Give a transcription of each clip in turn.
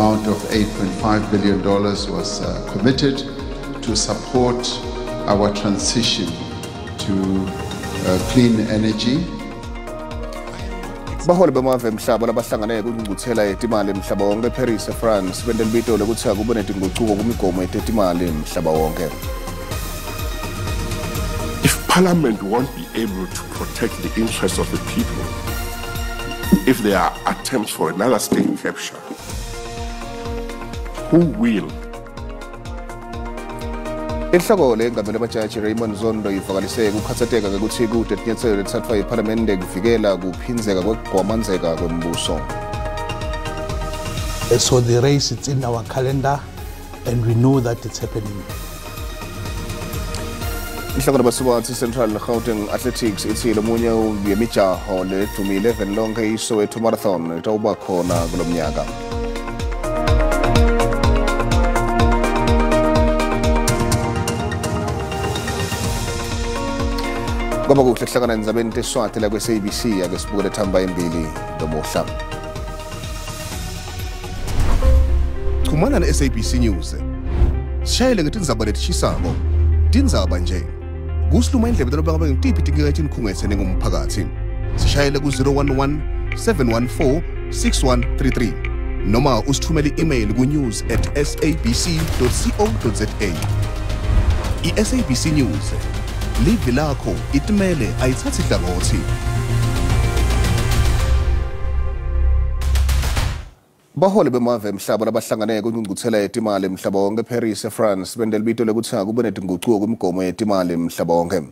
amount of $8.5 billion was committed to support our transition to clean energy. Baholi bemave emhlaba labahlangane kwingqungquthela yetimali emhlaba wonke eParis eFrance bente libito lekutsi akube netingucuko kumigomo yetetimali emhlaba wonke. If Parliament won't be able to protect the interests of the people, if there are attempts for another state capture, who will? Inhloko lengamele emajaji Raymond Zondo ivakalise kukhatsateka ngekutsi kute tinyatselo letitsatfwa yiphalamende kuvikela kuphindzeka kwekugwamandzeka kwembuso. So the race, it's in our calendar and we know that it's happening. Inhlangano basubatsi Central Gauteng Athletics itsi lomunye yemijaho ledumile eveni lonke iSoweto Marathon itawuba khona kulomnyaka. Kwaba kuhle kuhlangana endzabeni teSwati la kwe-SABC ake sibukele thamba embili lomuhla. Chumana ne-SABC News. Sishayele ngetindzaba letishisako. Tindzaba nje. Kusiluma indlebe taloba ngitiphi tinkinga letikhungetse nengumphakathi. Sishayele ku-011 714 6133 noma usithumele i-email ku-news@sabc.co.za. I-SABC News. Livi lakho itimele ayithathi hlangothi. Baholi bemave emhlaba labahlangane kwingqungquthela yetimali emhlaba wonke eParis eFrance bente libito lekutsi akube netingucuko kwimigomo yetimali emhlaba wonke.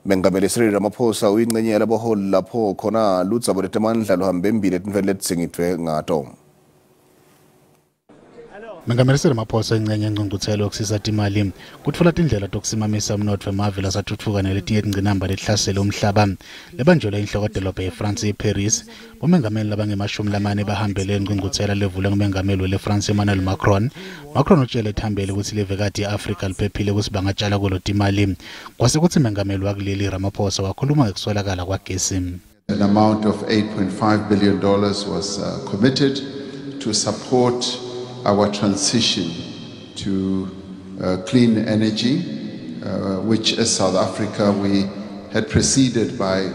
Mengameli Cyril Ramaphosa uyingcenye yalabaholi lapho khona ludzaba lwetemandla luhambe embili etintfweni letidzingidvwe ngato. Mengameli Cyril Ramaphosa ingcenye yengqungquthela yokusisa timali kutfola tindlela tokusimamisa umnotfo emave lasathutfuka naletinye tingcinamba letihlasele umhlaba lebanjelwe inhlokodolobha yeFrance eParis. Bomengameli labangemashumi lamane bahambele ingqungquthela levulwe ngumengameli wele-France Emmanuel Macron. Macron utshele ethambele kutsi livekati i-Afrika liphephile kutsi bangatshala kulo timali. Kwase kutsi mengameli wakuleli Ramaphosa wakhuluma ngekuswelakala kwagesi. An amount of $8.5 billion was committed to support our transition to clean energy, which as South Africa we had preceded by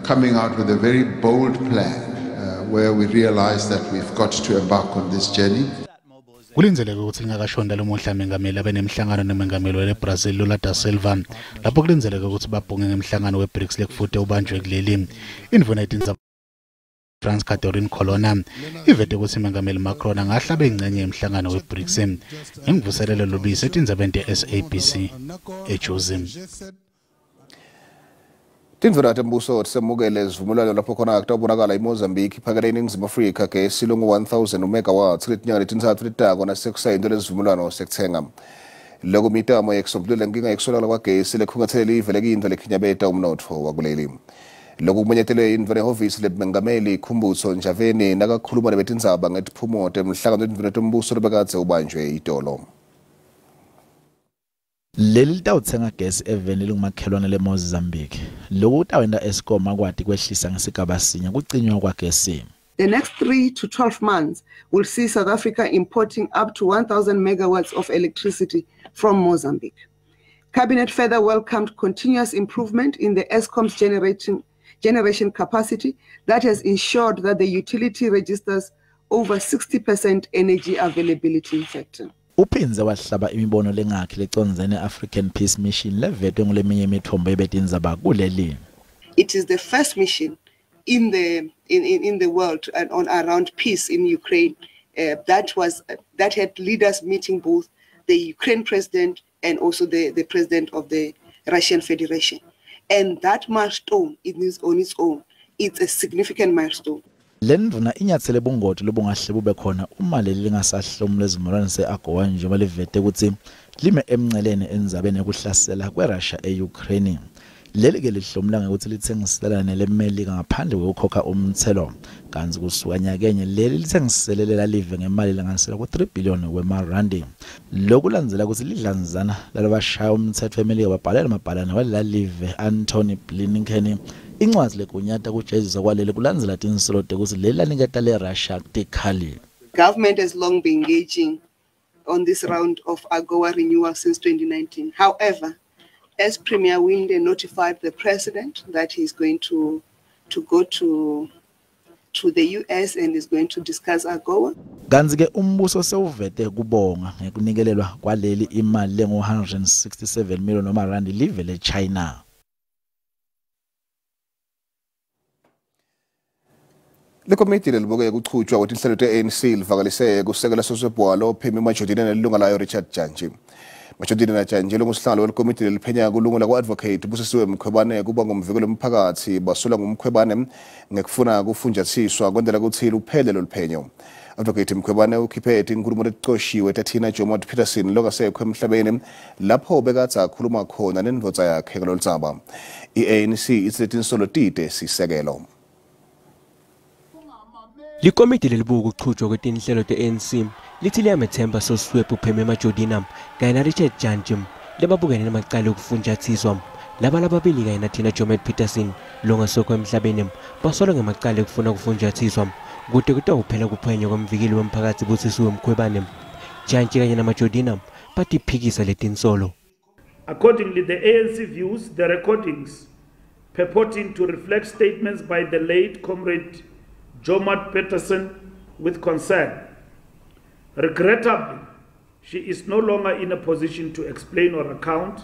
coming out with a very bold plan where we realized that we've got to embark on this journey. Kulindzeleke kutsi lingakashonda lomuhla mengameli abe nemhlangano nemengameli wele-Brazil Lula da Silva lapho kulindzeleke kutsi babhunge ngemhlangano we-BRICS lekufute ubanjwe kuleli. Indvuna yetindzaba France Catherine Colonna ivete kutsi mengameli Macron angahle abe yingcenye yemhlangano we-BRICS. Ngemvuselelo lubisi etindzabeni te-SABC eJozi. Tindvuna tembuso tisemukele sivumelwano lapho khona kutawubonakala iMozambique iphakele iNingizimu Afrika gesi longu-1000 megawatts kuletinyanga letintsatfu letitako nasekusayindwe lesivumelwano sekutsenga. Loko mitamo yekusombulula inkinga yekuswelakala kwagesi lekhungatsele live lekuyintfo lekhinyabeta umnotfo wakuleli. Lokhu kumenyetelwe indvuna ehhovisi lemengameli Khumbudzo Ntshavheni nakakhuluma nebetindzaba ngetiphumo temhlangano wetindvuna tembuso lobekadze ubanjwe itolo. Leli litawutsenga gesi eveni lelingumakhelwane leMozambique. Lokhu kutawenta Eskom akwati kwehlisa ngesigaba sinye kucinywa kwagesi. The next 3 to 12 months will see South Africa importing up to 1,000 megawatts of electricity from Mozambique. Cabinet further welcomed continuous improvement in the Eskom's generation capacity that has ensured that the utility registers over 60% energy availability factor. Uphindze wahlaba imibono lengakhi lecondzene African Peace Mission levetwe nguleminye imithombo yebetindzaba kuleli. It is the first mission in the in the world and on around peace in Ukraine that had leaders meeting both the Ukraine president and also the president of the Russian Federation. And that milestone on its own, it's a significant milestone. Lendvuna inyatsele bungoti lobungahle bube khona uma leli lingasahlomula esivumelwano se-AGOA njengoba livete kutsi lime emnceleni endzabeni yokuhlasela kweRussia e-Ukraine. Leli ke lihlomula ngekutsi lithengiselana neleMelika ngaphandle kwekukhokha umtselo, kantsi kusuka nyakenye leli lithengiselele live ngemali lenganiselwa ku-3 billion wemarandi. Lokhu landzela kutsi lidlanzana lalabashaya umtsetfo eMelika babhalela mabhalane walela live Antony Blinken incwadzi legunyata kujeziswa kwaleli kulandzela tinsolo tekutsi leli laniketa leRussia tikhali. Government has long been engaging on this round of AGOA renewal since 2019. However, as Premier Winde notified the president that he's going to go to the US and is going to discuss AGOA. Kantsi ke umbuso sewuvete kubonga ngekunikelelwa kwaleli imali lengu 167 million noma rand live le China. Lekomiti lelibuke kuchutshwa kwetinhlelo te-ANC livakalise kusekela sosebhwalo Phemi Majodina nelilunga layo Richard Jantji. Majodina na Jantji longusihlalo welikomiti leliphenya kulungula kwa-advocate Busisiwe Mkhwebane kuba ngumvikeli womphakathi basolwa nguMkhwebane ngekufuna kufunjathiswa kwendela kutsi luphele loluphenyo. Advocate Mkhwebane ukhiphe tinkhulumo leticoshiwe taThina Jomo Peterson longasekho emhlabeni lapho bekadze akhuluma khona nendvodza yakhe ngaloludzaba. I-ANC itsi letinsolo tite sisekelo. Likomiti lelibuka kuchutshwa kwetinhlelo te-ANC lithi liyamethemba soswebhu Phemi Majodina kanye na Richard Jantji lebabukene namacala okufunjathiswa. Laba lababili kanye naThina Jomo Peterson longasekho emhlabeni basolwa ngemacala ekufuna kufunjathiswa kute kutawuphela kuphenyo kwemvikeli wemphakathi Busisiwe Mkhwebane. Jantji kanye naMajodina batiphikisa letinsolo. Accordingly, the ANC views the recordings purporting to reflect statements by the late Comrade Jomat Peterson with concern. Regrettably, she is no longer in a position to explain or account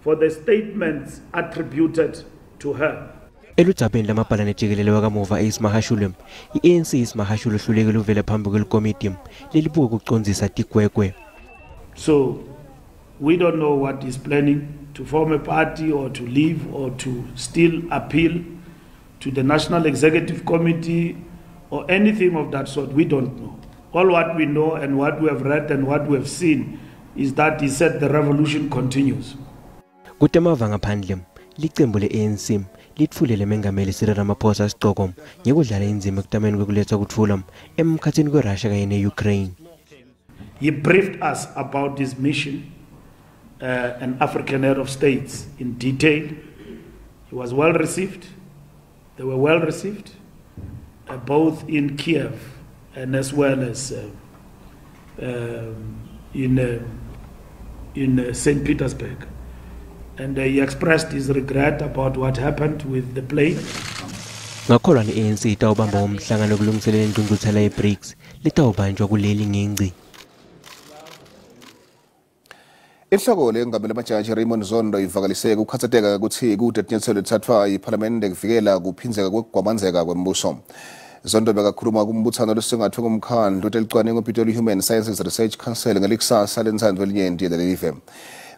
for the statements attributed to her. Eludzabeni lamabhalane jikelele wakamuva Ace Magashule, i-ANC Ace Magashule uhlulekile uvele phambi kwelikomiti lelibuka kucondzisa tigwegwe. So we don't know what is planning to form a party or to leave or to still appeal to the National Executive Committee or anything of that sort. We don't know. All what we know and what we have read and what we have seen is that he said the revolution continues. Kutemava ngaphandle, licembu le-ANC litfulele mengameli Cyril Ramaphosa sigcoko ngekudlala indzima ekutameni kwekuletsa kutfula emkhatsini kweRussia kanye ne-Ukraine. He briefed us about his mission and African head of states in detail. He was well received. They were well received, both in Kiev and as well as in St. Petersburg. And he expressed his regret about what happened with the plane. Ngakholwa ne-ANC itawubamba umhlangano kulungiselela ingqungquthela ye-BRICS litawubanjwa kuleli ngingci. Inhloko lengamele majaji Raymond Zondo ivakalise kukhatsateka kutsi kute tinyatselo letitsatswa yiphalamende kuvikela kuphindzeka kwekugwamandzeka kwembuso. Zondo bekakhuluma kumbutsano losingathwe ngumkhandlu wetelicwaningo Pretoria Human Sciences Research Council ngelikusasa lentsandvo yelinyenti lelive.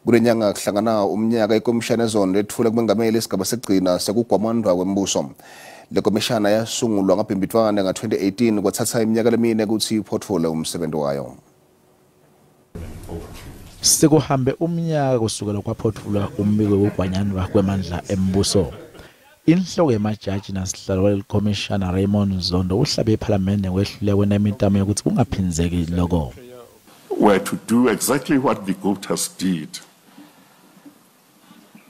Kulenyanga kuhlangana umnyaka ikomishana yeZondo etfula kumengameli isigaba sekugcina sekugwamandwa kwembuso. Le komishana yasungulwa ngaBhimbidvwane nga-2018 kwathatha iminyaka lemine kutsi iphothule umsebenzi wayo. Sekuhambe umnyaka kusukela kwaphothulwa umbiko wokugwanyanwa kwemandla embuso. Inhloko yemajaji nasihlalo welikhomishana Raymond Zondo uhlabe iphalamende ngekwehluleka kwenta imitamo yokuthi kungaphindzeki loko. Were to do exactly what the Guptas did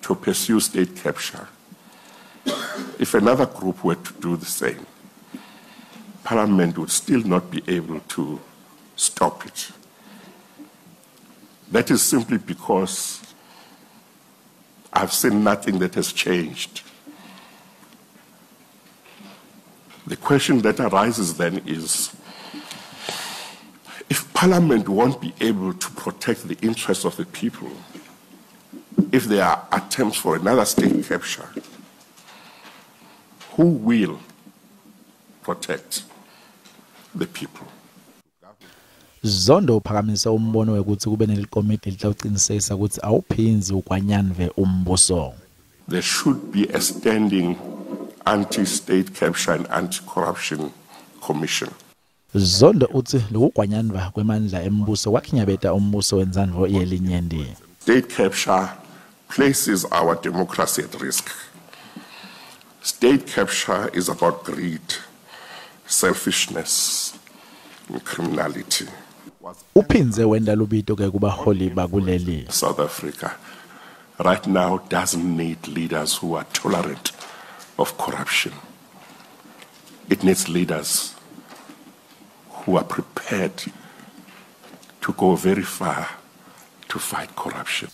to pursue state capture. If another group were to do the same, Parliament would still not be able to stop it. That is simply because I've seen nothing that has changed. The question that arises then is, if Parliament won't be able to protect the interests of the people, if there are attempts for another state capture, who will protect the people? Zondo uphakamisa umbono wekuthi kube nelikomiti elitawuqinisekisa ukuthi awuphinzi ukwanyanve umbuso. There should be a standing anti-state capture and anti-corruption commission. Zondo uthi lokugwanyanva kwemandla embuso kwakhinyabeta umbuso wentsandvo yelinyenti. State capture places our democracy at risk. State capture is about greed, selfishness, and criminality. Uphindze wenda lubito ke kubaholi bakuleli. South Africa right now doesn't need leaders who are tolerant of corruption. It needs leaders who are prepared to go very far to fight corruption.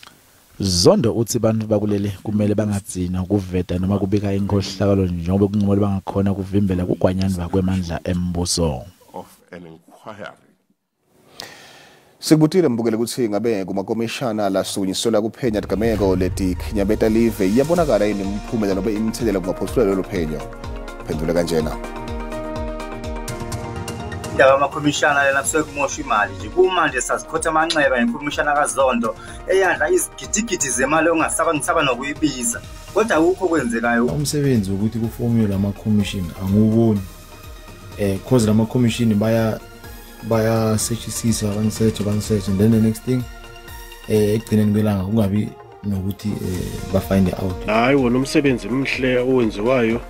Zondo utsi bantfu bakuleli kumele bangadzina kuveta noma kubika inkhohlakalo njengoba kuncono bangakhona kuvimbela kugwanyandvwa kwemandla embuso. Of an inquiry. Sikubutile mbukele kutsi ngabe kumakomishana lasukunyiselwa kuphenya tigameko letikhinyabeta live iyabonakala yini imiphumela nobe imithelela kungaphosulwa lolo phenyo. Phendvule kanjena. Indaba yamakhomishana lena kusuke kumoshwa imali nje. Kumanje sazikhotha amanxeba ngekhomishana kaZondo eyadla izigidigidi zemali ongasaba ngisaba nokuyibiza. Kodwa akukho okwenzekayo. Umsebenzi wokuthi kufomiwe lama-commission angiwuboni. Cause lama-commission bayasetshenziswa banisearch and then the next thing ekugcineni kwelanga kungabi nokuthi ba-find out. Hayi wona umsebenzi mhle owenziwayo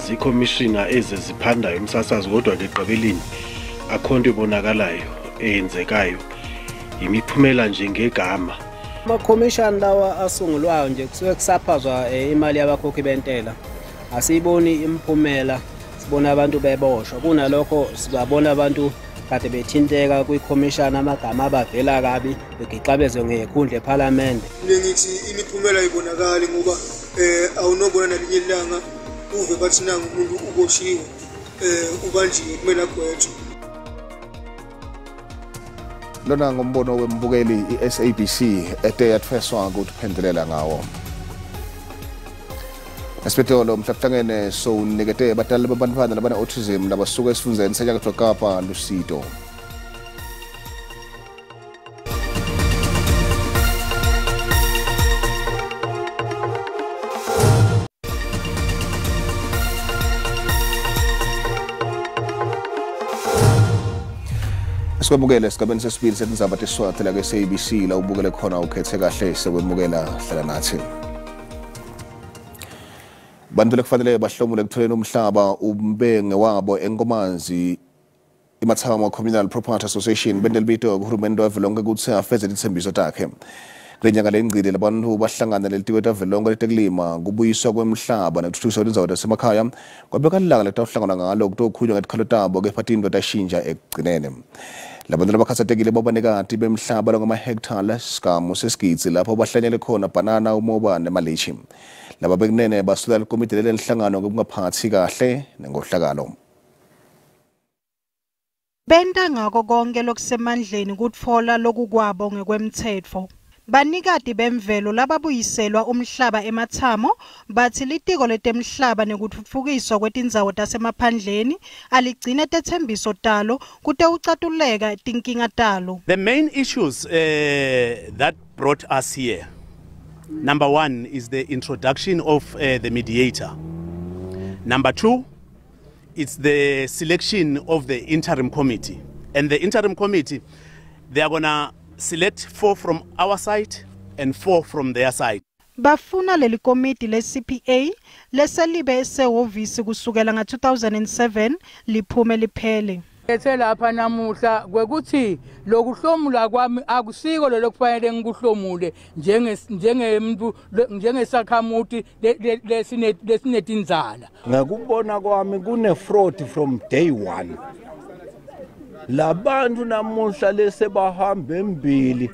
zikhomishina eziziphandayo umsasazi, kodwa ke ekugqibeleni akho nto ibonakalayo eyenzekayo, imiphumela nje ngegama. Amakhomishani lawa asungulwayo nje kusuke kusaphazwa imali yabakhokhi bentela. Asiyiboni imiphumela, sibona abantu beboshwa. Kunalokho sibabona abantu kade bethinteka kwikhomishana, amagama abavela kabi begixabezwe ngekhundla ephalamende. Mina ngithi imiphumela ayibonakali ngoba awunobona nalinye ilanga uve bathi nangu umuntu uboshiwe, ubanjiwe kumele agwetshwe. Lona ngombono wembukeli i-SABC ete yathweswa ukuphendulela ngawo. Esibetolo mhlahlangene sowunikete batali babantwana labane autism labasuka esifundzeni seNyakatfo Kapa lusito. Sikwemukele esigabeni sesibili setindzaba teSiswati la ke-SABC la ubukele khona ukhethe kahle sekwemukela hlala nathi. Bantu lekufanele bahlomule ekutholeni umhlaba umbenge wabo eNkomazi iMathamo Communal Property Association bente libito kuhulumende wavelonkhe kutsi afeze titsembiso takhe. Kule nyanga lengcile labantu bahlangana lelitiko tavelonkhe letekulima kubuyiswa kwemhlaba nekutfutfukiswa kwetindzawo tasemakhaya kwabeka lilanga letawuhlangana ngalo kutokhulunywa ngetikhalo tabo kepha tintfo tashintsha ekugcineni. Labantu labakhatsatekile babanikati bemhlaba longamahekthara lasigamu sesigidzi lapho bahlanyele khona banana, umoba nemalishi. Laba bekunene basula likomidi lelenhlangano ngokungaphathi kahle nenkohlakalo. Benta ngako konke lokusemandleni kutfola lokukwabo ngekwemtsetfo. Banikati bemvelo lababuyiselwa umhlaba eMathamo batsi litiko letemhlaba nekutfutfukiswa kwetindzawo tasemaphandleni aligcine tetsembiso talo kute ucatuleka tinkinga talo. The main issues that brought us here, number one is the introduction of the mediator. Number two, it's the selection of the interim committee. And the interim committee, they are going to select 4 from our side and 4 from their side. Bafuna leli komiti le CPA leselibe sehhovisi kusukela nga-2007 liphume liphele. Ethe lapha namuhla kwekuthi lokuhlomula kwami akusiko lo lokufanele ngikuhlomule njengemuntu njengesakhamuti lesinetinzala. Ngakubona kwami kune fraud from day one. Labantu namuhla lesebahamba embili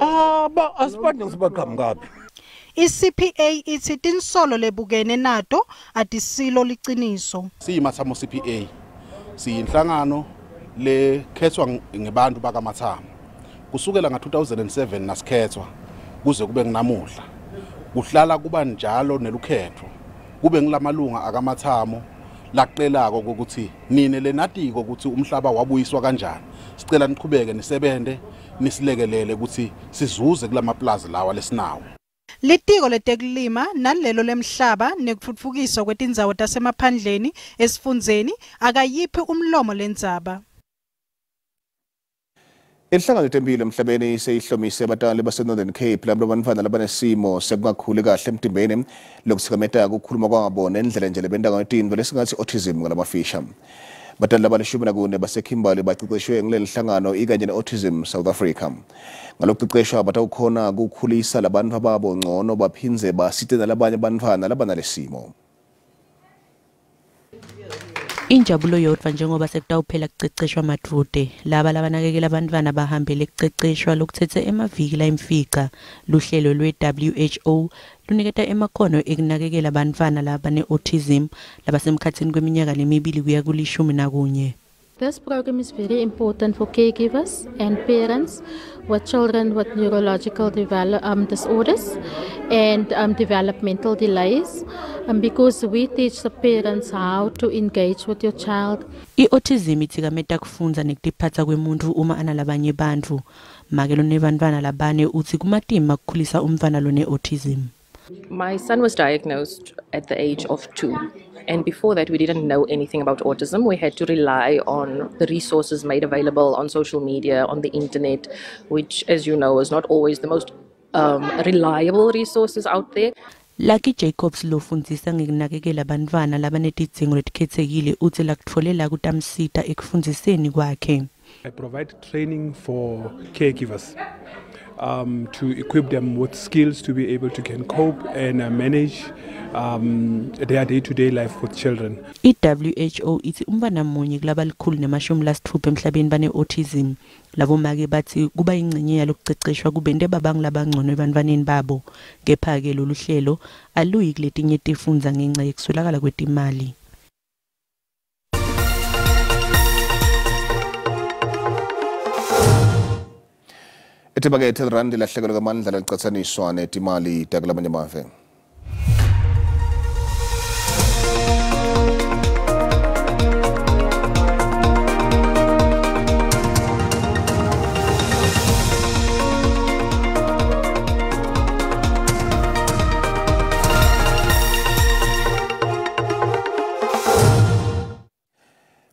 aba asibadingi sibaqhamukaphi. I-CPA ithi tinsolo lebukene nato atisilo liciniso. SiyiMathamo CPA siyinhlangano lekhethwa ngebantu bakaMathamo kusukela nga-2007 nasikhethwa kuze kube nginamuhla kuhlala kuba njalo nelukhetho kube ngilamalunga akaMathamo laqelako ukuthi nine lenatiko ukuthi umhlaba wabuyiswa kanjani, sicela niqhubeke nisebente nisilekelele ukuthi sizuze kulamaplazi lawa lesinawo. Litiko letekulima nalelo lemhlaba nekutfutfukiswa kwetindzawo tasemaphandleni esifundzeni akayiphi umlomo lendzaba. Inhlangano yetempilo emhlabeni seyihlomise batali base-Northern Cape labo bantfwana labanesimo sekungakhuli kahle emtimbeni lokutsikameta ukukhuluma kwabo nendlela nje lebenta ngayo tintfo lesingatsi autism ngalamafisha. Batali labali-14 baseKimberley baceceshwe nguleli hlangano ikanye ne-Autism South Africa. Ngalokuceceshwa batawukhona kukhulisa labantfwana babo ngcono baphindze basite nalabanye bantfwana labanalesimo. Injabulo yodvwa njengoba sekutawuphela kuceceshwa madvute laba labanakekela abantwana bahambele kuceceshwa lokutsetse emaviki layimfica. Luhlelo lwe-WHO luniketa emakhono ekunakekela bantfwana labane-autism labasemkhatsini kweminyaka lemibili kuya ku-11. This program is very important for caregivers and parents with children with neurological disorders and developmental delays, because we teach the parents how to engage with your child. I-autism itsikameta kufundza nekutiphatsa kwemuntfu uma analabanye bantfu. Make lonebantfwana labane utsi kumatima kukhulisa umntfwana lone-autism. My son was diagnosed at the age of 2. And before that, we didn't know anything about autism. We had to rely on the resources made available on social media, on the internet, which, as you know, is not always the most reliable resources out there. Lucky Jacobs lofundzisa ngekunakekela bantfwana labanetidzingo letikhethekile utsi lakutfolela kutamsita ekufundziseni kwakhe. I provide training for caregivers to equip them with skills to be able to can cope and manage their day-to-day life with children. I-WHO ithi umntfwana munye kulabalikhulu ne-60 emhlabeni bane-autism. Labomake bathi kuba ingcenye yalokuceceshwa kubente babangilabangcono ebantfwaneni babo. Kepha-ke lolu hlelo aluyi kuletinye tifundza ngenca yekuswelakala kwetimali. Etimakethe randi lahlekelwe ngamandla licatsaniswa netimali takulamanye amave.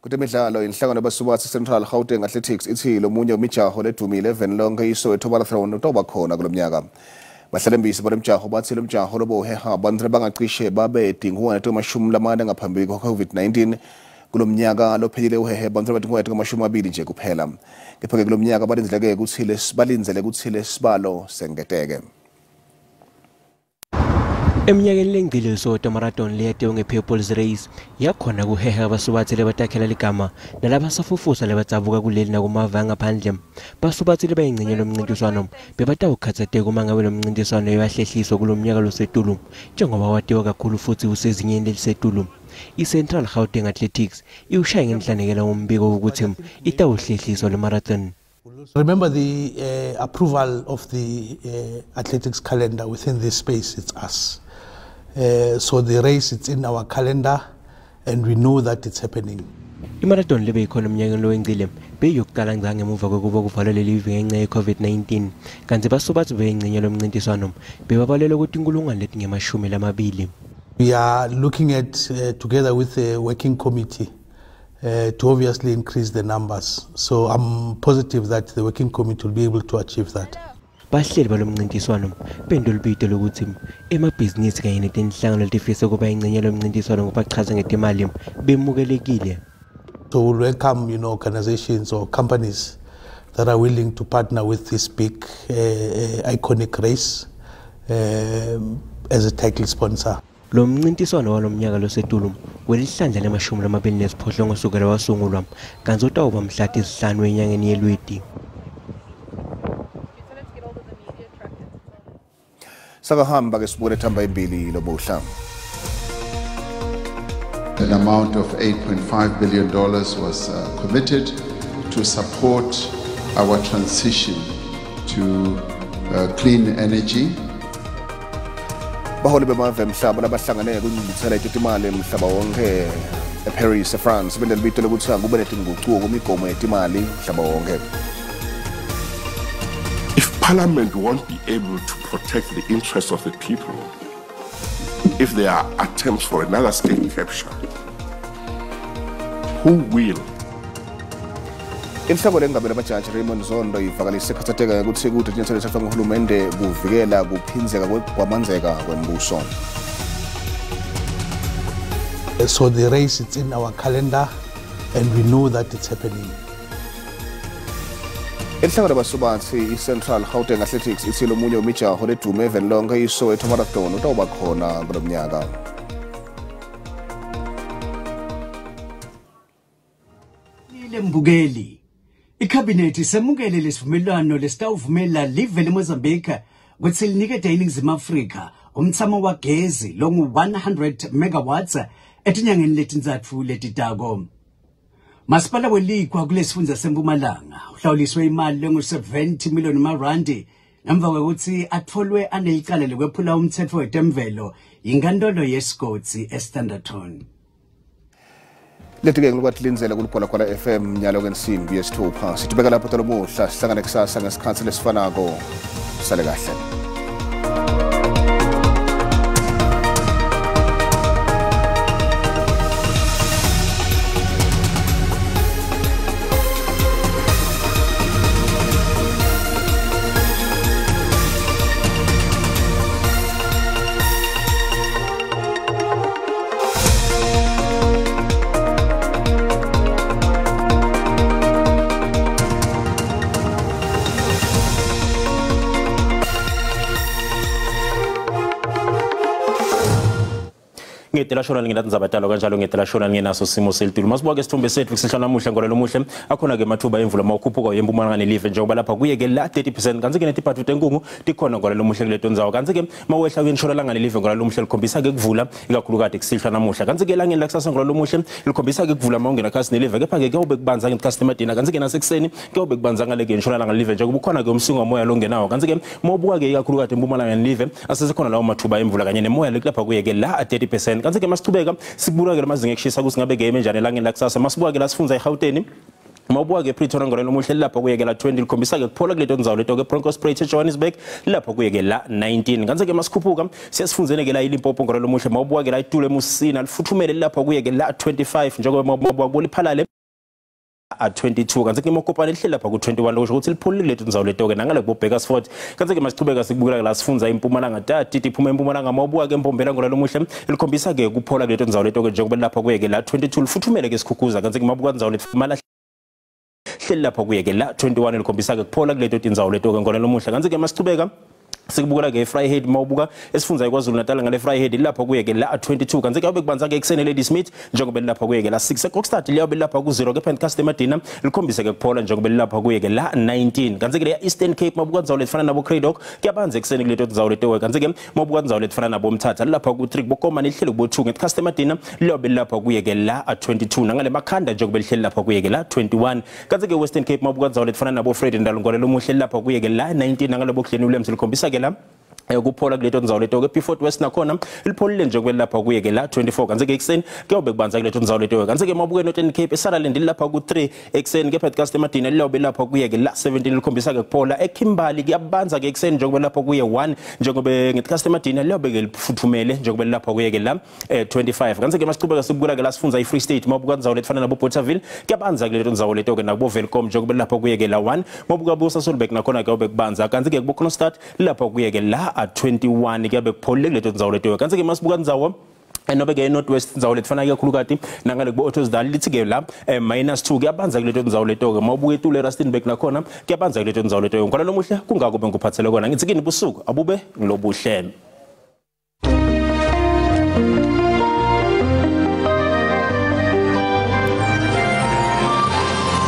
Kutemidlalo inhlangano yabasubatsi Central Gauteng Athletics ithi lomunye wemijaho ledumile eveni lonke iSoweto Marathon utoba khona kulomnyaka. Bahlalembisi balomjaho bathi lomjaho loboheha abantu abangacishe babe 40 ngaphambi kwe-COVID-19 kulomnyaka lophelile uhehe abantu abatingu-20 nje kuphela. Kepha-ke kulomnyaka balindzele kutsi lesibalo sengeteke. Eminyakeni lengcile iSoweto Marathon leyatiwa nge-People's Race yakhona kuheha abasubatsi lebatakhela ligama nalabasafufusa lebatsabuka kuleli nakumave angaphandle. Basubatsi lebayingcenye lomncintiswano bebatawukhatsateka uma ngabe lomncintiswano yahlehliswa kulomnyaka losetulu njengoba watiwa kakhulu futsi usezingeni lelisetulu. I-Central Gauteng Athletics iwushaye ngenhlanekela umbiko wokuthi itawuhlehliswa le marathon. Remember the approval of the athletics calendar within this space, it's us. So the race, it's in our calendar and we know that it's happening. Imarathon lebeyikhona emnyakeni lowengcile beyiyokuqala ngca ngemuva kokuba kuvalwe leli ngenxa ye-COVID-19 kanti basubatsi beyingcenye lomncintiswano bebabalelwa kutinkulungwane letingemashumi lamabili. We are looking at, together with the working committee, to obviously increase the numbers. So I'm positive that the working committee will be able to achieve that. Bahleli balomncintiswano bento lubito lokuthi emabhizinisi kanye netinhlangano letifisa kuba ingcenye lomncintiswano ngobachaza ngetimali bemukelekile. So we'll welcome, organizations or companies that are willing to partner with this big iconic race as a title sponsor. Lo mncintiswano walomnyaka losetulu welihlandla le-28 sukela wasungulwa kantsi utawuba mhla 5 enyangeni yeLweti. Sakahamba ke sibukele thamba imbili lobuhla. An amount of $8.5 billion was committed to support our transition to clean energy. Baholi bemave emhlaba labahlangane kwingqungquthela yetetimali emhlaba wonke eParis eFrance benelibito lokuthi kube netinguquko kumigomo yetimali umhlaba wonke. If Parliament won't be able to protect the interests of the people, if there are attempts for another state capture, who will? Inhloko lengamele amajaji Raymond Zondo ivakalise ikhathatheka ukuthi kude tinyathelo lethathwa nguhulumende kuvikela kuphinzeka kwamanzeka kwembuso. So the race, it's in our calendar and we know that it's happening. Inhlangano yabasubatsi i-Central Gauteng Athletics ithi lomunye wemijaho ledume eveni lonke iSoweto Marathon utawuba khona kulomnyaka. Mbukeli. Ikhabinethi semukele lesivumelwano lesitawuvumela live leMozambique kutsi linikete iNingizimu Afrika umtsamo wagezi longu 100 megawatts etinyangeni letintsatfu letitako. Masipala weLikwa kulesifundza seMpumalanga uhlawuliswe imali lengu-70 million marandi ngemva kwekutsi atfolwe anelicala lekwephula umtsetfo wetemvelo yinkantolo yesigodzi eStanderton. Leti-ke ngilokwathi kuLigwalagwala FM nyalo ngensimbi yesithupha. Sithubeka lapho talomuhla, sihlangane kusasa ngesikhatsi lesifanako. Sale kahle. Ngedela ngina tindzaba kanjalo ngedela shona ngenaso simo selitulu. Masibuka isithombe sethu kusihlala namuhla ngolelo muhle akhona ke mathuba emvula mawukhuphuka empumalanga nelive njengoba lapha kuye ke la 30% kanti ke netiphathu tenkungu tikhona ngolelo muhle kuleto ndzawo. Kanti ke mawehla kuyentshonalanga nelive ngolelo muhle likhombisa ke kuvula ikakhulukati kusihlwa namuhla. Kanti ke elangeni lakusasa ngolelo muhle likhombisa ke kuvula mawungena khasi nelive kepha ke kuyawube kubanza ngesikhathi emadina. Kanti ke nasekuseni kuyawube kubanza ngale ke entshonalanga nelive njengoba ukhona ke umsingo moya longenawo. Kanti ke mawubuka ke ikakhulukati empumalanga nelive asesekhona lawo mathuba emvula kanye nemoya lapha kuye ke la 30%. Kanti ke masichubeka sibuka ke lamazinga ekushisa ukuthi ngabe ke enjani elangeni lakusasa. Masibuka ke la sifundza eGauteng mawubuka ke Pretoria ngolelo muhle lapha kuye ke la 20 likhombisa ke kuphola kuleto ndzawo leto ke Bronkhorstspruit eJohannesburg lapha kuye ke la 19. Kanti ke masikhuphuka siyasifundzene ke la iLimpopo ngolelo muhle mawubuka ke la iTule Musina lifuthumele lapha kuye ke la 25 njengoba mawubuka kuliphalale a 22. Kanti ke Mokopane lihleli lapha ku 21 lokusho ukuthi lipholile kuleto ndzawo leto ke nangale ku Bakersford. Kanti ke masichubeka sikubukela la sifundza impumalanga tati iphuma empumalanga mawubuka ke Mpombela ngolelo muhle likhombisa ke kuphola kuleto ndzawo leto ke njengoba lapha kuye ke la 22 lifuthumele ke sikhukhuza. Kanti ke mabuka ndzawo lethi hleli lapha kuye ke la 21 likhombisa ke kuphola kuleto tindzawo leto ke ngolelo muhle. Kanti ke masichubeka sikubukela ke Vryheid mawubuka esifundza iKwaZulu Natal ngale Vryheid lapha kuye ke la 22. Kanti ke kubanza ke ekseni Lady Smith njengoba lapha kuye ke la 6 eKokstad liyabe lapha ku 0 ke Pentecost eMadina likhombisa ke kuphola njengoba lapha kuye ke la 19. Kanti ke le Eastern Cape mawubuka ndzawo lefana nabo Cradock kuyabanza ekseni kuleto ndzawo leto. Kanti ke mawubuka ndzawo lefana nabo Mthatha lapha ku 3 Bokoma lihleli kubo 2 ngeCost eMadina liyabe lapha kuye ke la 22 nangale Makhanda njengoba lihleli lapha kuye ke la 21. Kanti ke Western Cape mawubuka ndzawo lefana nabo Fredendal ngolelo muhle lapha kuye ke la 19 nangale Bokhleni Williams likhombisa ke la kuphola kuleto ndzawo leto ke Beaufort West nakhona lipholile nje kwelapha kuye ke la 24. Kanti ke ekseni kuyobe kubanza kuleto ndzawo leto. Kanti ke mawubuke Northern Cape eSutherland lapha ku 3 ekseni ke Pentecost eMadina liyobe lapha kuye ke la 17 likhombisa ke kuphola. eKimberley kuyabanza ke ekseni njengoba lapha kuye 1 njengoba ngeCost eMadina liyobe ke lifuthumele njengoba lapha kuye ke la 25. Kanti ke masichubeka sibuka ke la sifundza iFree State mawubuka ndzawo letifana nabo Bothaville kuyabanza kuleto ndzawo leto ke nakubo Welkom njengoba lapha kuye ke la 1 mawubuka bo Sasolburg nakhona kuyobe kubanza. Kanti ke kubo Kroonstad lapha kuye ke la 21 kuyabe kupholile kuleto ndzawo leto. Kanti ke masibuka ndzawo nobe ke North West ndzawo letifana kakhulukati nangale kubo Ottosdal lithi ke la -2 kuyabanza kuleto ndzawo leto ke mawubuka eTule Rustenburg nakhona kuyabanza kuleto ndzawo leto. Ngolelo muhle kungako bengikuphathele kona ngithi kini busuku abube ngilobuhle.